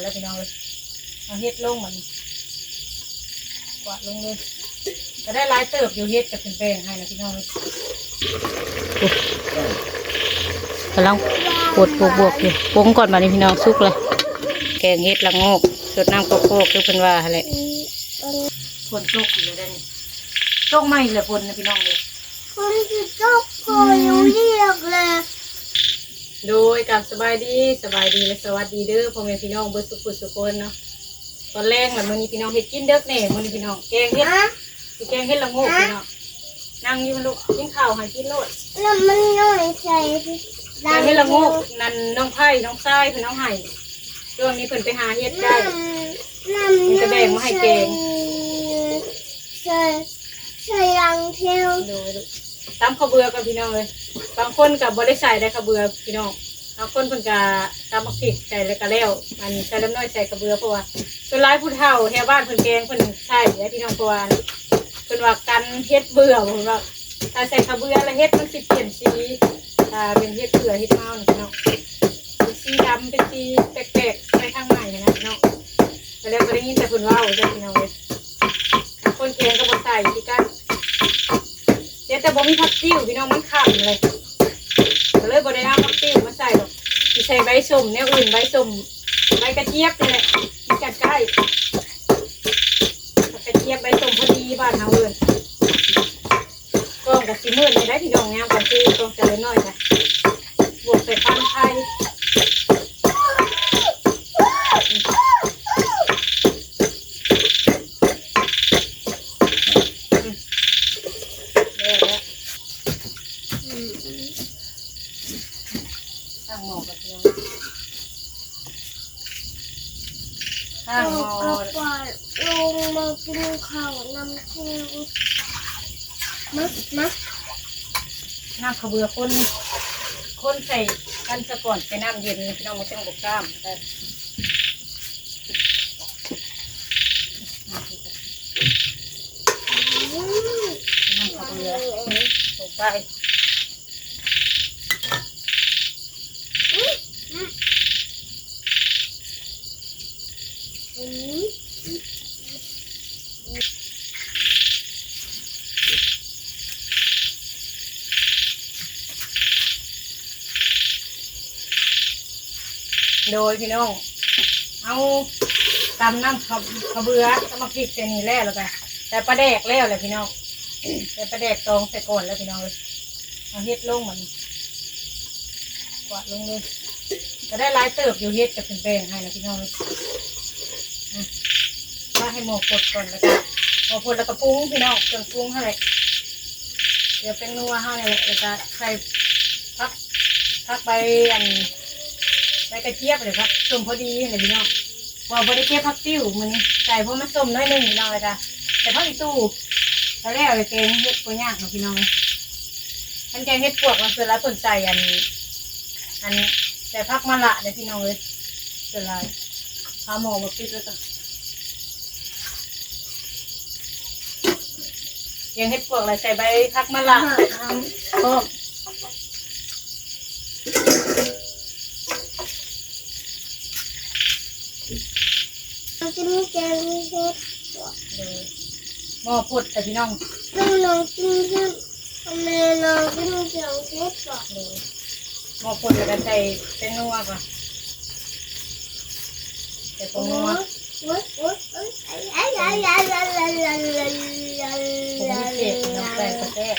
ແລ້ວພີ່ນ້ອງເອີຍ ເອົາເຫັດລົງບັດນີ້ ກວາດລົງເລີຍ ກໍໄດ້ຫຼາຍເຕີບຢູ່ ເຫັດກໍຂຶ້ນແບ່ງໃຫ້ນະພີ່ນ້ອງເອີຍ. ກຳລັງປົດບວກໆຢູ່ ປົງກ່ອນບັດນີ້ພີ່ນ້ອງ ສຸກແລ້ວ ແກງເຫັດລະໂງກ ສົດນ້ຳກອກໆ ຄືເພິ່ນວ່າຫັ້ນແຫຼະ. ຝົນຕົກອີກແລ້ວເດ້ນີ້ ຕົກມາອີກແລ້ວຝົນນະພີ່ນ້ອງເອີຍ ຝົນຊິຕົກ ອືມ ພໍຢູ່ນີ້ແຫຼະ. ໂດຍ ກາບສະບາຍດີ ສະບາຍດີ ແລະ ສະຫວັດດີເດີພໍ່ແມ່ພີ່ນ້ອງເບິດສຸກຜູ້ສຸກຄົນເນາະ. ຕອນແລງລະມື້ນີ້ພີ່ນ້ອງເຮັດກິນເດິກແດ່ ມື້ນີ້ພີ່ນ້ອງ ແກງເຫັດ ຊິແກງເຫັດລະໂງກພີ່ນ້ອງ. ນັ່ງຢູ່ຫັ້ນລູກ ກິນເຂົ້າໃຫ້ກິນໂລດ ນ້ຳມັນນ້ອຍໃສ່ ແກງເຫັດລະໂງກນັ້ນ ນ້ອງໄພນ້ອງຊາຍເພິ່ນເອົາໃຫ້ ຊ່ວງນີ້ເພິ່ນໄປຫາເຫັດໄດ້ ເພິ່ນກໍແບ່ງມາໃຫ້ແກງ ໃສ່ ໃສ່ລັງແຖວ ໂດຍ ຕຳເຂົ້າເບືອກ່ອນພີ່ນ້ອງເອີຍ ບາງຄົນກໍບໍ່ໄດ້ໃສ່ໄດ໋ເຂົ້າເບືອພີ່ນ້ອງ ບາງຄົນເພິ່ນກໍຕຳໝາກພິກໃສ່ແລ້ວກໍແລ້ວ ອັນໃສ່ລຳນ້ອຍໃສ່ເຂົ້າເບືອ ເພາະວ່າສ່ວນຫຼາຍຜູ້ເຖົ້າແຖວບ້ານເພິ່ນແກງເພິ່ນໃສ່ເດ້ພີ່ນ້ອງ ເພາະວ່າເພິ່ນວ່າກັນເຫັດເບືອ ເພິ່ນວ່າຖ້າໃສ່ເຂົ້າເບືອແລ້ວເຫັດມັນຊິປ່ຽນສີ ຖ້າເປັນເຫັດເບືອເຫັດເມົານີ້ພີ່ນ້ອງ ເປັນສີດຳ ເປັນສີແປກໆ ໄປທາງໃໝ່ຫັ້ນນະພີ່ນ້ອງ ກໍແລ້ວກໍໄດ້ຍິນແຕ່ເພິ່ນເວົ້າເດີພີ່ນ້ອງເອີຍ. ຄົນແກງກໍບໍ່ໃສ່ຄືກັນ ເສຍແຕ່ບໍ່ມີຜັກຕິ້ວພີ່ນ້ອງ ມັນຄ່ຳເລີຍ ກໍເລີຍບໍ່ໄດ້ເອົາຜັກຕິ້ວມາໃສ່ດອກ ຊິໃສ່ໃບສົ້ມແນວອື່ນ ໃບສົ້ມ ໃບກະຈຽບນີ້ແຫຼະ ມີກະໄກ້ ຜັກກະຈຽບ ໃບສົ້ມພໍດີ ບ້ານເຮົາເອີ້ນ. ກ້ອງກໍຊິມືດແດ່ໄດ໋ພີ່ນ້ອງ ຍາມກາງຄືນ ກ້ອງຈະເລີນນ້ອຍກະບວກໃສ່ຄວັນໄຟ. ແລ້ວແຫຼະ ອືມ ຕັ້ງໝໍ້ກ່ອນພີ່ນ້ອງ ຕັ້ງໝໍ້ ເອົາປາລົງມາກິນເຂົ້ານຳແຊວ ມາ ມາ ນ້ຳເຂົ້າເບືອຄົນ ຄົນໃສ່ກັນສະກ່ອນ ໃສ່ນ້ຳເຢັນພີ່ນ້ອງ ມັນຈັ່ງບໍ່ກ້າມ ນ້ຳເຂົ້າເບືອລົງໄປ. ໂດຍພີ່ນ້ອງ ເອົາຕຳນ້ຳເຂົ້າ ເຂົ້າເບືອກັບໝາກພິກໃສ່ນີ້ແລ້ວ ແລ້ວກະໃສ່ປາແດກແລ້ວແຫຼະພີ່ນ້ອງ ໃສ່ປາແດກຕອງໃສ່ກ່ອນແລ້ວພີ່ນ້ອງເອີຍ. ເອົາເຫັດລົງບັດນີ້ ກວາດລົງເລີຍ ກໍໄດ້ຫຼາຍເຕີບຢູ່ ເຫັດກໍຂຶ້ນແບ່ງໃຫ້ນະພີ່ນ້ອງເອີຍ. ອະ ວ່າໃຫ້ໝໍ້ຟົດກ່ອນ ແລ້ວກໍໝໍ້ຟົດແລ້ວກໍປຸງພີ່ນ້ອງ ເຄື່ອງປຸງຫັ້ນແຫຼະ ເຫຼືອແປ້ງນົວເຮົານີ້ແຫຼະ ແລ້ວກໍໃສ່ຜັກ ຜັກໃບ ອັນ ໃບກະຈຽບ ຫຼື ຜັກສົ້ມພໍດີຫັ້ນແຫຼະພີ່ນ້ອງ ເພາະວ່າບໍ່ໄດ້ເກັບຜັກຕິ້ວມື້ນີ້ ໃສ່ເພາະມັນສົ້ມໜ້ອຍໜຶ່ງພີ່ນ້ອງ ແລ້ວກໍໃສ່ຜັກອີ່ຕູ່ ກໍແລ້ວ ແກງເຫັດບໍ່ຍາກເນາະພີ່ນ້ອງ. ຄັນແກງເຫັດປວກ ມັນສ່ວນຫຼາຍເພິ່ນໃສ່ ອັນ ອັນ ໃສ່ຜັກມະລະເດ້ພີ່ນ້ອງເອີຍ ສ່ວນຫຼາຍ. ພາໝໍ້ມາປິດໄວ້ກ່ອນ ແກງເຫັດປວກລະໃສ່ໃບຜັກມະລະ ພ້ອມ. ກິນແກງເຫັດ ເອີ ໝໍ້ຟົດແລ້ວພີ່ນ້ອງ ນ້ອງກິນເຫັດ ແມ່ນ້ອງກິນແກງເຫັດ ເອີ ໝໍ້ຟົດແລ້ວກໍໃສ່ແປ້ງນົວກ່ອນ ໃສ່ແປ້ງນົວ ໂອ້ຍ ໂອ້ຍ ໂອ້ຍ ໂອ້ຍ ຜົງພິເສດ ພີ່ນ້ອງ ໃສ່ກໍແຊບ.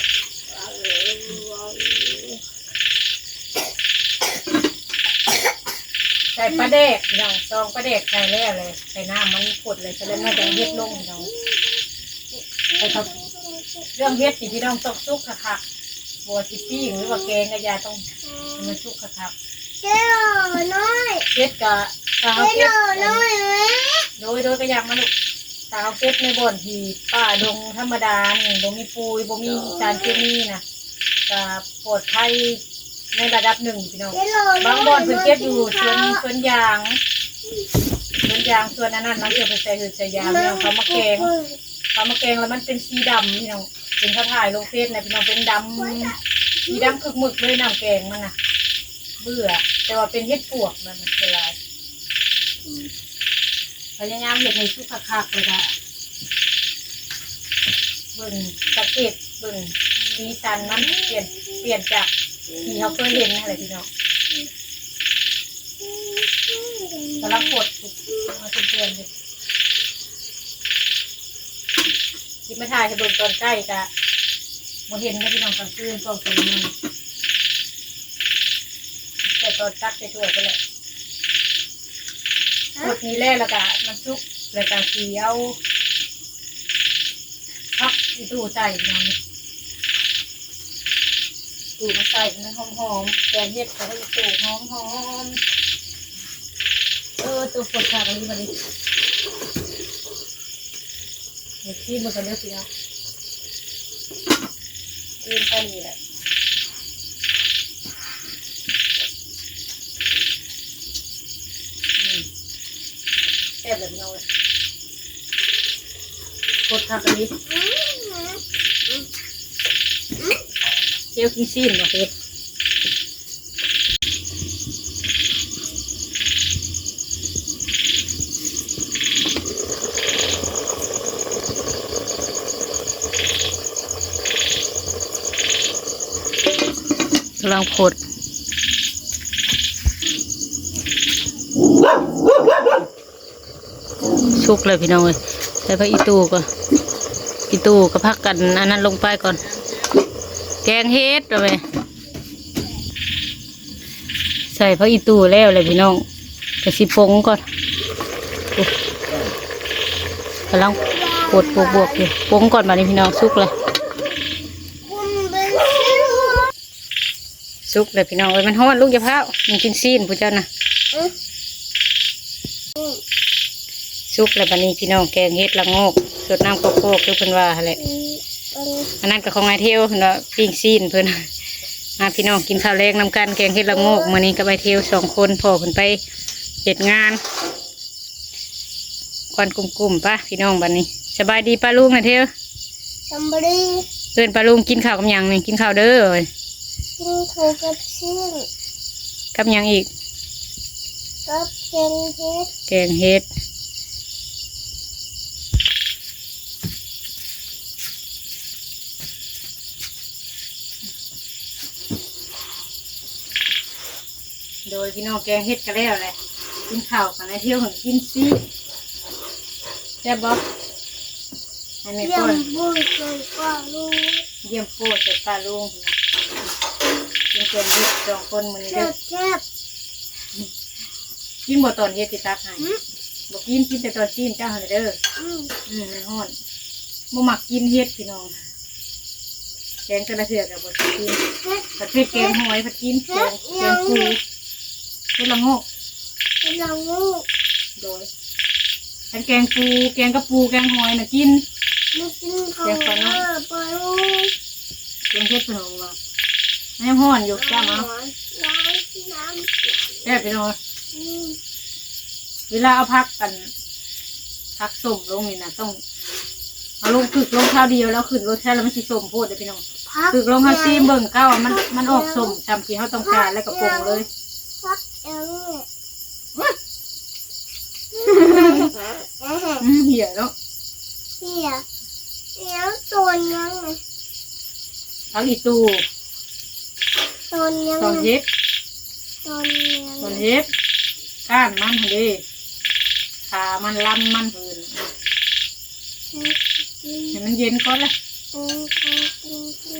ໃສ່ປາແດກພີ່ນ້ອງ ຊອງປາແດກໃສ່ແລ້ວເລີຍ ໃສ່ນ້ຳມັນຟົດເລີຍ ສະເລັດນ້ອຍແດງເຫັດລົງພີ່ນ້ອງ. ແຕ່ກໍເລື່ອງເຫັດນີ້ພີ່ນ້ອງຕ້ອງສຸກຄັກໆ ບໍ່ວ່າຊິປີ້ງ ຫຼືວ່າແກງກໍຢ່າ ຕ້ອງໃຫ້ມັນສຸກຄັກໆ. ເຈົ້ານ້ອຍ ເຫັດກະ ຖ້າເຮົາເກັບ ເຈົ້ານ້ອຍ ໂດຍ ໂດຍ ກະຢ່າມາລູກ ຖ້າເຮົາເກັບໃນບ່ອນທີ່ປ່າດົງທຳມະດານີ້ ບໍ່ມີປຸ໋ຍ ບໍ່ມີສານເຄມີນະ ກະປອດໄພໃນລະດັບໜຶ່ງພີ່ນ້ອງ. ບາງບ່ອນເພິ່ນເກັບຢູ່ສວນ ສວນຢາງ ສວນຢາງ ສວນອັນນັ້ນ ບາງເທື່ອເພິ່ນໃສ່ເຫືອກໃສ່ຢາງ ພີ່ນ້ອງ ເຂົາມາແກງ ເຂົາມາແກງແລ້ວມັນເປັນສີດຳພີ່ນ້ອງ ເຫັນເຂົາຖ່າຍລົງເຟສນະພີ່ນ້ອງ ເປັນດຳ ສີດຳຄຶກມຶກເລີຍ ນ້ຳແກງມັນນະ. ເບື່ອ ແຕ່ວ່າເປັນເຫັດປວກ ມັນຄືຫຼາຍ. ພະຍາຍາມເຮັດໃຫ້ສຸກຄັກໆ ແລ້ວກະເບິ່ງ ສັງເກດເບິ່ງສີສັນມັນ ປ່ຽນ ປ່ຽນຈາກທີ່ເຮົາເຄີຍເຫັນຫັ້ນແຫຼະພີ່ນ້ອງ. ກຳລັງປົດ ເອົາເພື່ອນໆ ຊິມາຖ່າຍໃຫ້ເບິ່ງຕອນໃກ້ກະບໍ່ເຫັນເດ້ພີ່ນ້ອງ ກາງຄືນກ້ອງໂຕນີ້ ແຕ່ຕອນຕັກໃສ່ຖ້ວຍພຸ້ນແຫຼະ. ປົດນີ້ແຫຼະ ແລ້ວກະມັນສຸກ ແລ້ວກະຊິເອົາຜັກອີ່ຕູ່ໃສ່ພີ່ນ້ອງ ຕູ່ມາໃສ່ໃຫ້ມັນຫອມໆ ແກງເຫັດກະໃສ່ຕູ້ຫອມໆ. ເອີ ໂຕປົດຜັກອັນນີ້ບັດນີ້ ເຮັດຊີມເບິ່ງກ່ອນເດີພີ່ນ້ອງ ຊີມປານນີ້ແຫຼະ. ອືມ ແຊບແຫຼະພີ່ນ້ອງເອີຍ ກົດຄັກອີ່ຫຼີ ແຈ່ວກິນຊີ້ນບໍ່ເຜັດ. ກຳລັງປົດ ສຸກແລ້ວພີ່ນ້ອງເອີຍ ໃສ່ຜັກອີ່ຕູ່ກ່ອນ ອີ່ຕູ່ກໍພັກກັນອັນນັ້ນລົງໄປກ່ອນ ແກງເຫັດ ເອົາໄປ ໃສ່ຜັກອີ່ຕູ່ແລ້ວແຫຼະພີ່ນ້ອງ ກະຊິປົງກ່ອນ ໂອ້ ກຳລັງປົດບວກໆຢູ່ ປົງກ່ອນບາດນີ້ພີ່ນ້ອງ ສຸກແລ້ວ ສຸກແລ້ວພີ່ນ້ອງເອີຍ ມັນຮ້ອນລູກ ຢ່າພ້າວ ຍັງກິນຊີ້ນຜູ້ເຈົ້ານະ. ອືມ ສຸກແລ້ວບາດນີ້ພີ່ນ້ອງ ແກງເຫັດລະໂງກ ສົດນ້ຳກອກໆ ຄືເພິ່ນວ່າຫັ້ນແຫຼະ. ອືມ ອັນນັ້ນກໍຂອງອ້າຍເທວເນາະ ປີ້ງຊີ້ນເພິ່ນ. ມາພີ່ນ້ອງ ກິນຂ້າວແລງນຳກັນ ແກງເຫັດລະໂງກ ມື້ນີ້ກັບອ້າຍເທວສອງຄົນ ພໍ່ເພິ່ນໄປເຮັດງານ ຄວັນກຸ້ມໆ ປະພີ່ນ້ອງ ບາດນີ້ ສະບາຍດີປ້າລຸງນະເທວ. ສຳບາຍດີ ເອີ້ນປ້າລຸງ ກິນເຂົ້າກັບຫຍັງນີ້? ກິນເຂົ້າເດີ ກິນເຂົ້າກັບຊີ້ນ ກັບຫຍັງອີກ? ກັບແກງເຫັດ ແກງເຫັດ. ໂດຍ ພີ່ນ້ອງ ແກງເຫັດກໍແລ້ວແຫຼະ ກິນເຂົ້າກັນ ອ້າຍເທວຫຶງກິນຊີ້ນ ແຊບບໍ່? ໃຫ້ແມ່ປ້ອນ ຢ້ຽມໂປ້ໃສ່ປ້າລຸງ ຢ້ຽມໂປ້ໃສ່ປ້າລຸງ ກິນແກງເຫັດສອງຄົນມື້ນີ້ເດີ ແຊບໆ. ກິນບໍ່ຕອນເຫັດຊິຕັກໃຫ້? ຫຶ? ບໍ່ກິນ ກິນແຕ່ຕອນຊີ້ນເຈົ້າຫັ້ນແຫຼະເດີ. ອືມ ອືມ ມັນຮ້ອນ ບໍ່ມັກກິນເຫັດພີ່ນ້ອງ ແກງແຕ່ລະເທື່ອກໍບໍ່ກິນ ເຫັດ ປະເພດແກງຫອຍພັດກິນ ເຫັດ ແກງ ແກງປູ ເຫັດລະໂງກ ເຫັດລະໂງກ ໂດຍ ຄັນແກງປູ ແກງກະປູ ແກງຫອຍນະກິນ ບໍ່ກິນ ແກງປານ້ອຍ ປາລູ ແກງເຫັດເພິ່ນວ່າ ມັນຍັງຮ້ອນຢູ່ ຈ້ຳເອົາ ແຊບພີ່ນ້ອງ. ອືມ ເວລາເອົາຜັກ ອັນ ຜັກສົ້ມລົງນີ້ນະ ຕ້ອງເອົາລົງ ຄຶກລົງຄາວດຽວ ແລ້ວຂຶ້ນລົດຊະ ແລ້ວມັນຊິສົ້ມໂພດເດ້ພີ່ນ້ອງ ຄຶກລົງ ເຮົາຊີມເບິ່ງ ຖ້າວ່າມັນ ມັນອອກສົ້ມຊ່ຳທີ່ເຮົາຕ້ອງການ ແລ້ວກໍປົງເລີຍ ຜັກຫຍັງນີ້ ອືມ ເຫຍເນາະ ເຫຍ ຫຍັງ ຕົ້ນຫຍັງນີ້ ຜັກອີ່ຕູ່ ຕົ້ນຫຍັງ ຕົ້ນເຫັດ ຕົ້ນຫຍັງ ຕົ້ນເຫັດ ກ້ານມັນຫັ້ນເດ້ ຂາມັນ ລຳມັນເພິ່ນ ໃຫ້ມັນເຢັນກ່ອນລະ ເອີ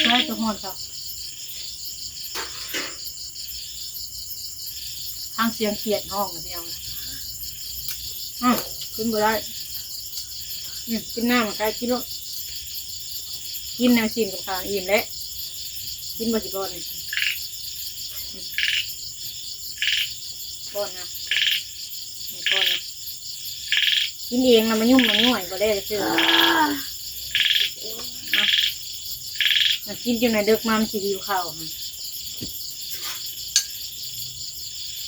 ໃສ່ຕົວຮ້ອນເຂົາ. ທາງສຽງຂຽດຮ້ອງ ອືມ ກິນບໍ່ໄດ້ ອືມ ກິນນ້ຳ ໃກ້ກິນໂລດ ກິນແນວຊີ້ນກັບຂ້າວອີ່ມແລ້ວ ກິນບໍ່ຊິກ່ອນນີ້ ອືມ ກ່ອນນະ ນີ້ກ່ອນນະ ກິນເອງນະ ມາຫຍຸ້ມມາຫຍ້ອຍບໍ່ໄດ້ເທື່ອ ມາກິນຈົນໄດ້ເດິກມາ ມັນຊິຫິວເຂົ້າ.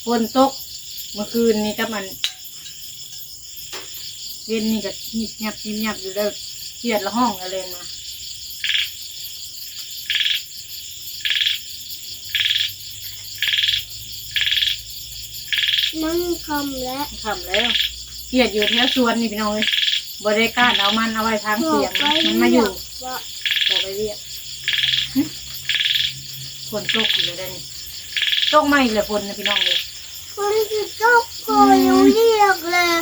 ຝົນຕົກເມື່ອຄືນນີ້ກັບອັນເວັນນີ້ກໍຍິບຍັບຍິບຍັບຢູ່ເດີ ຂຽດລະຮ້ອງລະແລງມາ. ມັນຄ່ຳແລ້ວ ຄ່ຳແລ້ວ. ຂຽດຢູ່ແຖວສວນນີ້ພີ່ນ້ອງເອີຍ ບໍ່ໄດ້ກ້ານເອົາມັນ ເອົາໄວ້ທາງສຽງ ມັນມາຢູ່ ບໍ່ໄປວຽກ. ຫຶ ຝົນຕົກອີກແລ້ວເດ້ນີ້ ຕົກມາອີກແລ້ວຝົນນະພີ່ນ້ອງເອີຍ. ຝົນຊິຕົກພໍຢູ່ວຽກແລ້ວ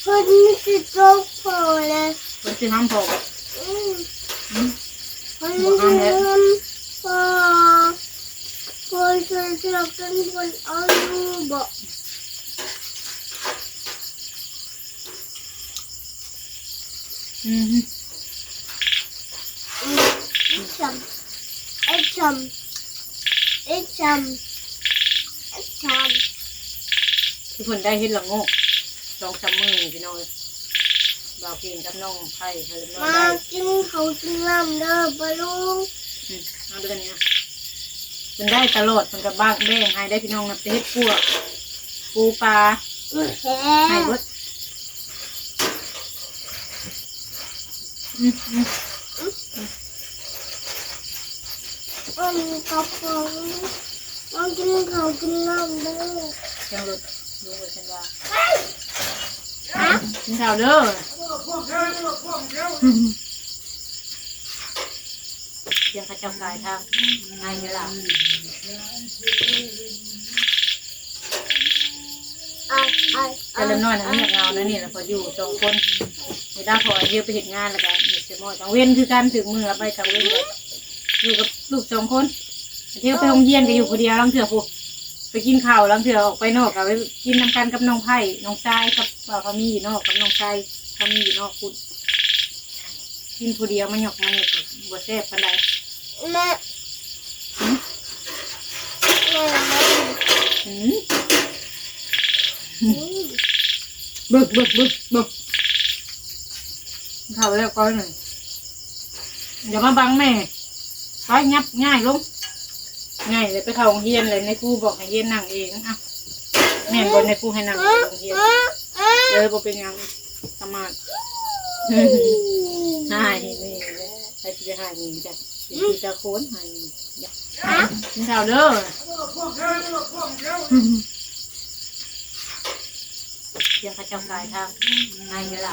ຝົນຊິຕົກພໍແລ້ວ ຝົນຊິຫ້ຳພໍບໍ່? ອືມ ອືມ ຝົນຊິຫ້ຳພໍ ພໍຊ່ວຍເສືອກັນຝົນເອົາຢູ່ບໍ່? ອືມ ອືມ ເອັດຊ່ຳ ເອັດຊ່ຳ ເອັດຊ່ຳ ເອັດຊ່ຳ ຄືເພິ່ນໄດ້ເຫັດລະໂງກສອງສາມມື້ນີ້ພີ່ນ້ອງເອີຍ. ບ່າວເກັ່ງກັບນ້ອງໄພເພິ່ນມາກິນເຂົ້າກິນນ້ຳເດີປ້າລຸງ. ອືມ ເອົາເດີນີ້ນະ ເພິ່ນໄດ້ຕະຫຼອດ ເພິ່ນກໍບາງແບ່ງໃຫ້ໄດ້ພີ່ນ້ອງນະ ໄປເຮັດປົວ ປູປາ ອືມ ໃຫ້ເບິດ. ອືມ ອືມ ອືມ ອັນນີ້ກໍພໍ ມາກິນເຂົ້າກິນນ້ຳເດີ. ຈັ່ງລົດ ລຸງວ່າຊັ້ນວ່າ ກິນເຂົ້າເດີ ສຽງເຂົາເຈົ້າກາຍທາງໃນເວລາ ແຕ່ລະນ້ອຍຫັ້ນງຽບເຫງົາແນວນີ້ລະ ເພາະຢູ່ສອງຄົນ ເວລາພໍ່ອາເທວໄປເຮັດງານ ແລ້ວກໍມີແຕ່ໝໍກາງເວັນຄືກັນ ຖືກມື້ລະໄປກາງເວັນ ຢູ່ກັບລູກສອງຄົນ. ອາເທວໄປໂຮງຮຽນກໍຢູ່ຜູ້ດຽວ ລາງເທື່ອຜູ້ ໄປກິນເຂົ້າ ລາງເທື່ອອອກໄປນອກກໍໄປກິນນຳກັນກັບນ້ອງໄພ ນ້ອງຊາຍ ກັບບ່າວພາມີຢູ່ນອກ ກັບນ້ອງຊາຍພາມີຢູ່ນອກພຸ້ນ. ກິນຜູ້ດຽວມາຫຍອກມາຫຍອກກໍບໍ່ແຊບປານໃດ. ແມ່ ຫຶ ແມ່ ແມ່ ຫື ຫື ຫື ເບິ່ງ ເບິ່ງ ເບິ່ງ ເບິ່ງ ເຂົ້າແລ້ວກ່ອນ ຢ່າມາບັງແມ່ ໄປຫຍັບ ຫງາຍລົງ ຫງາຍແລ້ວໄປເຂົ້າໂຮງຮຽນ ແລ້ວນາຍຄູບອກໃຫ້ຮຽນນັ່ງເອງ. ເອົ້າ ແມ່ນບໍ່ ນາຍຄູໃຫ້ນັ່ງໂຮງຮຽນ? ເອີ ບໍ່ເປັນຫຍັງ ສາມາດ ຫາຍນີ້ ໃຜຊິໄດ້ຫາຍນີ້ ຈັກຊິເປັນເຈົ້າຄົນຫາຍນີ້. ກິນເຂົ້າເດີ ສຽງເຂົາເຈົ້າກາຍທາງໃນເວລາ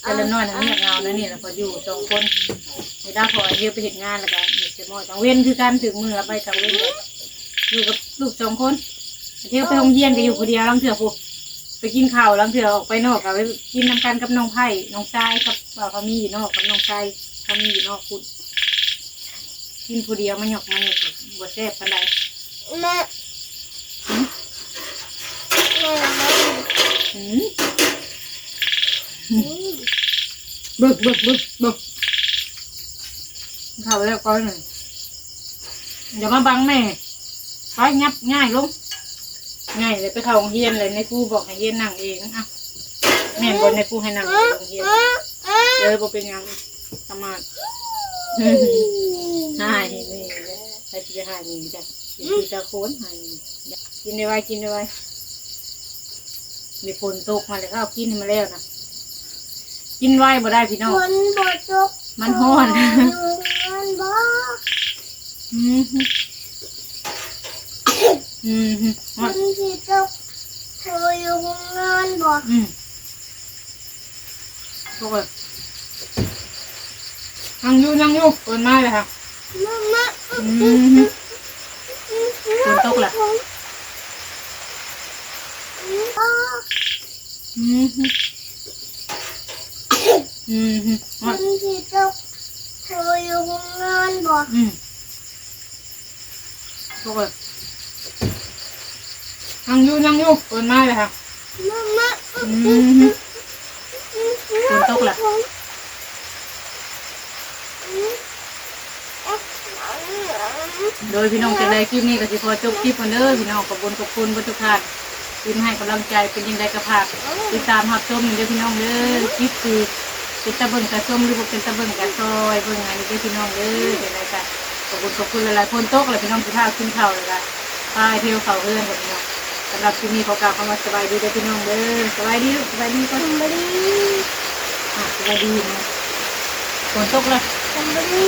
ແຕ່ລະນ້ອຍຫັ້ນງຽບເຫງົາແນວນີ້ລະ ເພາະຢູ່ສອງຄົນ ເວລາພໍ່ອາເທວໄປເຮັດງານ ແລ້ວກໍມີແຕ່ໝໍກາງເວັນຄືກັນ ຖືກມື້ລະໄປກາງເວັນ ຢູ່ກັບລູກສອງຄົນ. ອາເທວໄປໂຮງຮຽນກໍຢູ່ຜູ້ດຽວ ລາງເທື່ອຜູ້ ໄປກິນເຂົ້າ ລາງເທື່ອອອກໄປນອກກໍໄປກິນນຳກັນກັບນ້ອງໄພ ນ້ອງຊາຍ ກັບບ່າວພາມີຢູ່ນອກ ກັບນ້ອງຊາຍພາມີຢູ່ນອກພຸ້ນ. ກິນຜູ້ດຽວມາຫຍອກມາຫຍອກກໍບໍ່ແຊບປານໃດ. ແມ່ ຫື ແມ່ ຫື ຫື ເບິ່ງ ເບິ່ງ ເບິ່ງ ເບິ່ງ ເຂົ້າແລ້ວກ່ອນ ຢ່າມາບັງແມ່ ໄປຫຍັບ ຫງາຍລົງ ຫງາຍແລ້ວໄປເຂົ້າໂຮງຮຽນ ແລ້ວນາຍຄູບອກໃຫ້ຮຽນນັ່ງເອງ. ເອົ້າ ແມ່ນບໍ່ ນາຍຄູໃຫ້ນັ່ງໂຮງຮຽນ? ເອີ ບໍ່ເປັນຫຍັງ ສາມາດ ຫາຍນີ້ ໃຜຊິໄດ້ຫາຍນີ້ ຈັກຊິເປັນເຈົ້າຄົນຫາຍນີ້. ກິນໄວໆ ກິນໄວໆ ມີຝົນຕົກມາແລ້ວ ເອົາກິນໃຫ້ມັນແລ້ວນະ. ກິນໄວບໍ່ໄດ້ພີ່ນ້ອງ ຝົນບໍ່ຕົກ ມັນຮ້ອນ ຢູ່ເຮືອນບໍ່? ອືມ ອືມ ມັນຊິຕົກພໍຢູ່ໂຮງງານບໍ່? ອືມ ຕົກເລີຍ ນັ່ງຢູ່ ນັ່ງຢູ່ ຝົນມາແລ້ວ ອືມ ຝົນຕົກແລ້ວ ອືມ ອືມ ມັນຊິຕົກພໍຢູ່ໂຮງງານບໍ່? ອືມ ໂອ້ຍ ນັ່ງຢູ່ ນັ່ງຢູ່ ຝົນມາແລ້ວ ອືມ ຝົນຕົກແລ້ວ ໂດຍພີ່ນ້ອງ ຈັ່ງໃດຄລິບນີ້ກໍຊິຂໍຈົບຄລິບກ່ອນເດີພີ່ນ້ອງ. ຂອບຄຸນ ຂອບຄຸນເບິດທຸກທ່ານທີ່ມາໃຫ້ກຳລັງໃຈ. ເປັນຈັ່ງໃດກໍຝາກຕິດຕາມຮັບຊົມເດີພີ່ນ້ອງເດີ. ຄລິບທີ່ເປັນຕາເບິ່ງຕາຊົມ ຫຼືບໍ່ເປັນຕາເບິ່ງກໍຊ່ອຍເບິ່ງໃຫ້ເດີພີ່ນ້ອງເດີ. ຈັ່ງໃດກໍຂອບຄຸນ ຂອບຄຸນຫຼາຍໆ. ຝົນຕົກແລ້ວພີ່ນ້ອງ ຊິພາກິນເຂົ້າແລ້ວກໍພາໄປທ່ຽວເຂົ້າເຮືອນກ່ອນພີ່ນ້ອງ. ສຳລັບຄລິບນີ້ຂໍກ່າວຄຳວ່າສະບາຍດີເດີພີ່ນ້ອງເດີ. ສະບາຍດີລູກ ສະບາຍດີກ່ອນ ສະບາຍດີ ອ່າ ສະບາຍດີເນາະ. ຝົນຕົກແລ້ວ ສະບາຍດີ.